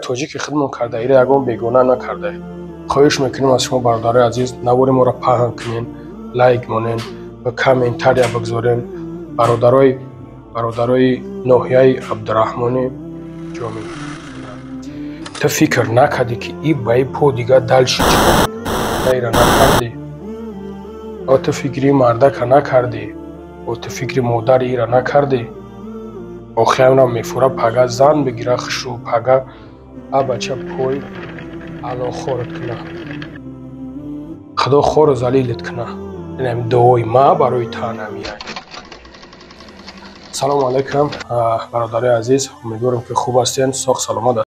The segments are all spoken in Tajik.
Тоҷики худмон карда, ира ягон бегона накарда. Хоҳиш мекунем аз шумо, бародарои азиз, навори моро паҳн кунен, лайк монен ва комментария бигзорен. Бародарои ноҳияи Абдураҳмони Ҷомӣ, ту фикр накардӣ, ки и ба и по дига дальше чӣ ира накардӣ? О, ту фикри мардака накардӣ? О, ту фикри модари ира накардӣ? Охиамра мефура, пага зан бигира хушрӯ, пага а бача пой ало хорат куна, худо хору залилат куна. Инам дуои ма барои таанамия. Салому алайкум, бародарои азиз, умедворам, ки хуб ҳастен, соғ саломат.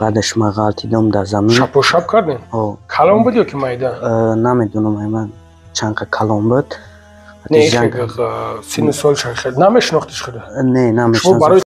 Баъдаш ма ғалтидам дар замин. Шапошап кардем? Калон буд ё ки майда? Намедонам, ман чанд қа калон буд. Не, синну солшан хел намешинохтиш худа? Не, намешинохтам. Барои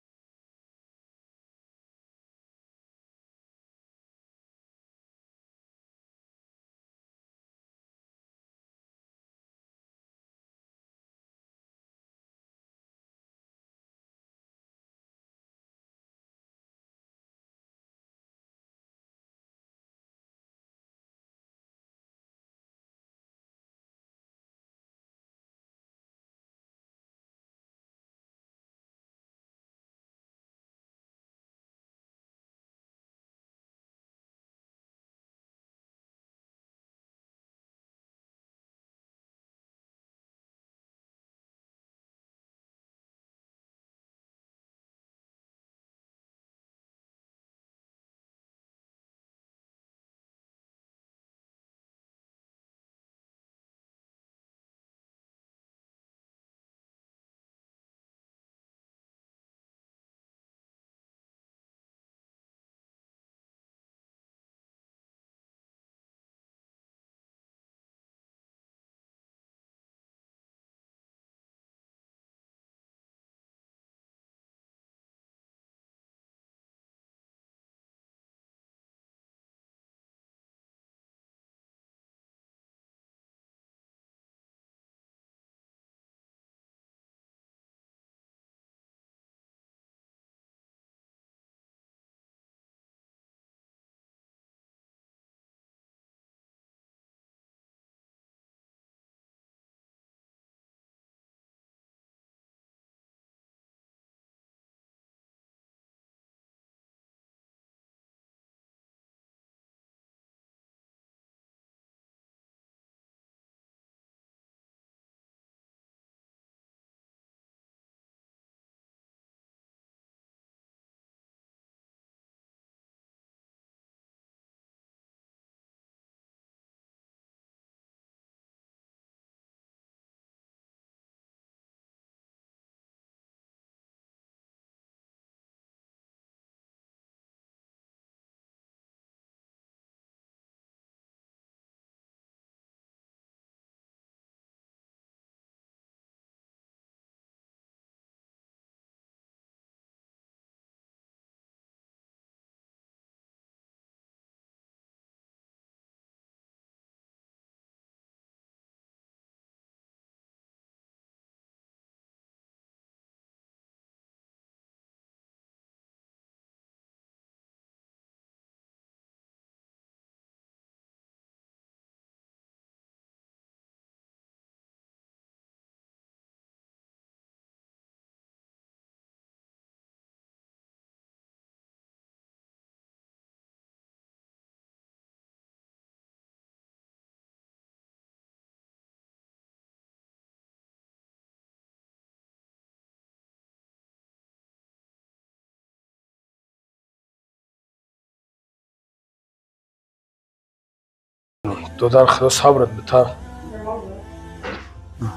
Додар, Худо сабрат бита.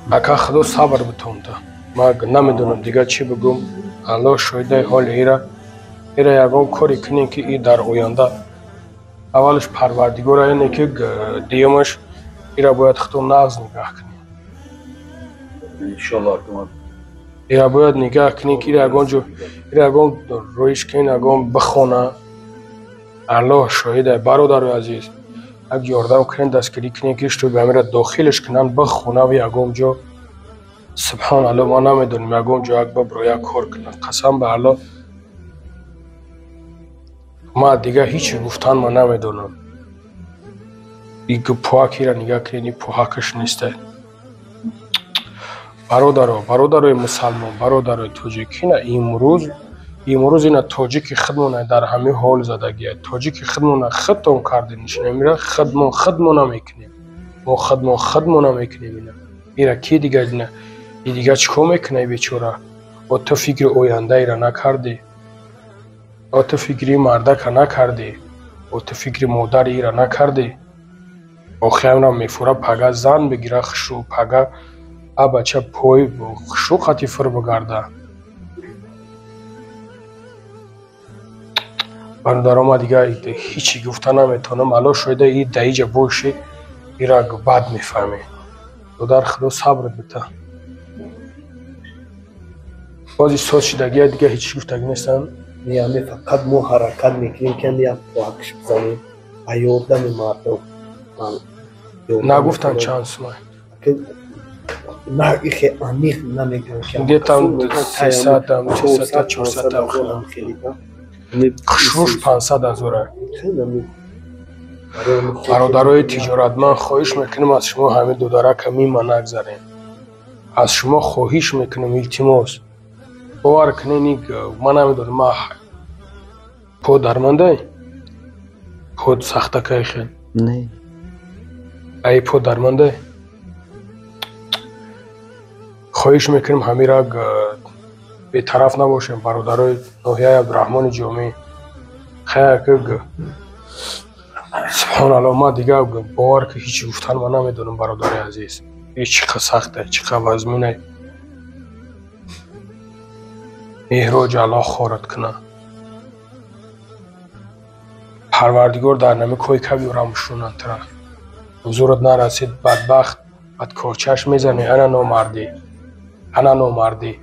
Ака, Худо сабр битонта. Ман намедонам дигар чӣ бигӯм. Аллоҳ шоҳидаи ҳоли ира. Ира ягон коре кунем, ки и дар оянда аввалаш Парвардигора, яъне ки дуюмаш ира бояд худо нағз нигаҳ кунем. Иншоллоҳ. Ира бояд нигаҳ кунем, ки ира ягон ҷо, ира ягон роиш кунем, ягон бихона. Аллоҳ шоҳида, бародарои азиз, як ёрдам кунем, дастгирӣ кунем, ки чтобы ҳамира дохилаш кунанд, бихона ва ягон ҷо. Субҳоналлоҳ, ма намедонем, ягон ҷо як бибро, як кор кунанд. Қасам ба Аллоҳ, ма дигар ҳеҷ гуфтан ма намедонам. И пӯҳакира нигаҳ кунед, и пӯҳакаш несте. Бародаро, бародарои мусалмон, бародарои тоҷик, ина имрӯз ина тоҷики худмона дар ҳамин ҳол задагия. Тоҷики худмона худтон кардем, ира худмон худмона мекунем. Мо худмон худмона мекунем ина. Ира ки дигар ина? И дигар чӣ кор мекунад бечора? О, ту фикри ояндаира накардӣ? О, ту фикри мардака накардӣ? О, ту фикри модари ира накардӣ? Охи ҳамра мефура, пага зан бигира хушрӯ, пага а бача пой хушрӯ қати фур бигарда. Бародаро, ма дигар ҳечи гуфта наметавонам. Аллоҳ шоҳида, и даиҷа бошӣ, ира бад мефаҳмӣ. Додар, Худо сабрат бита. Бози соз шидагия, дигар ҳеҷ гуфтагӣ нестам. Не, ами фақат мо ҳаракат мекунем, ки ами як пӯҳакш бизанем ба ёрдами мардум. Нагуфтан чанд сумай? На, ихе аниқ намегӯям. Где-то 300, 300, 400. Хушрӯш 500 ҳазора. Бародарои тиҷоратманд, хоҳиш мекунем аз шумо, ҳамин додарака мима нагзарем. Аз шумо хоҳиш мекунем, илтимос. Бовар кунед, ман намедонам, ма по дармандай? По сахтакай хел? Не. Ай по дармандай? Хоҳиш мекунем, ҳамира бетараф набошем, бародарои ноҳияи Абдураҳмони Ҷомӣ. Хая ки субҳоналлоҳ, ман дигар бовар ки ҳеҷ гуфтан ман намедонам, бародари азиз. Ин чӣ қадр сахте, чӣ қадр вазмине. Меҳроҷ, Аллоҳ хорат кунад. Парвардигор дар нами койка биёрам бушунанд тура. Ҳузурат нарасид, бадбахт, бад корчаш мезанӣ, ана номардӣ. Ана номардӣ.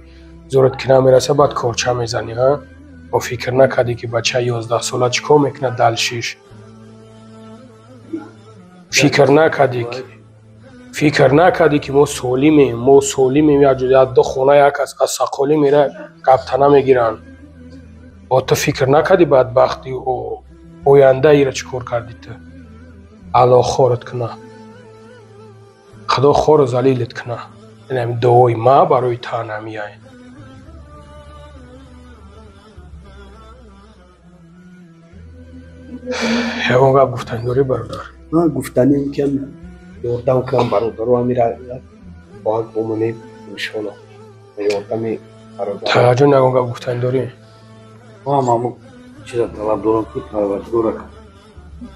Зурат ки намераса, бад корча мезанӣ, ҳа? Бо фикр накардӣ, ки бача 11 сола чӣ кор мекунад далшиш? Фикр накардӣ, фикр накардӣ, ки мо солимем, мо солимем, як ҷо як ду хона як аз сақолӣ мера гаптана мегиранд. Бо ту фикр накардӣ, бадбахтӣ, оянда ира чӣ кор кардӣ ту? Аллоҳ хорат кунад. Худо хору залилат кунад. Ин ҳамин дуои ма барои тан ҳамияй. Ягон гап гуфтанӣ дорӣ, бародар? Ман гуфтанем, ки ёрдам кунам бародаро, ҳамира бояд бомонем, иншоллоҳ. Ба ёрдами бародар. Таҷон, ягон гап гуфтанӣ дорӣ? Ман ҳамон чиза талаб дорам, ки Парвардигора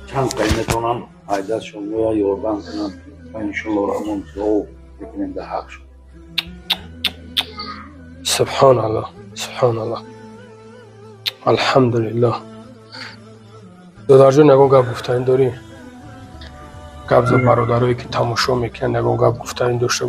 чанд қай метавонам айдастшон ё ёрдам кунам ва иншоллоҳ рамон дуо мекунем дар ҳақшон. Субҳоналлоҳ, субҳоналлоҳ. Алҳамдулиллоҳ. Додарҷон, ягон гап гуфтанӣ дорӣ? Гап за бародарое, ки тамошо мекунанд, ягон гап гуфтанӣ дошта.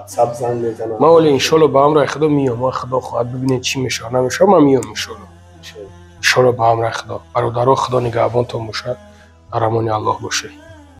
WhatsApp занг мезанам. Ман ҳоли, иншолло, ба амраи Худо миём. Ман, Худо хоҳад, бибинед, чӣ мешавад, намешавад, ман миём, иншолло. Иншолло, ба амраи Худо. Бародаро, Худо нигаҳбонтон бошад, дар амони Аллоҳ бошед.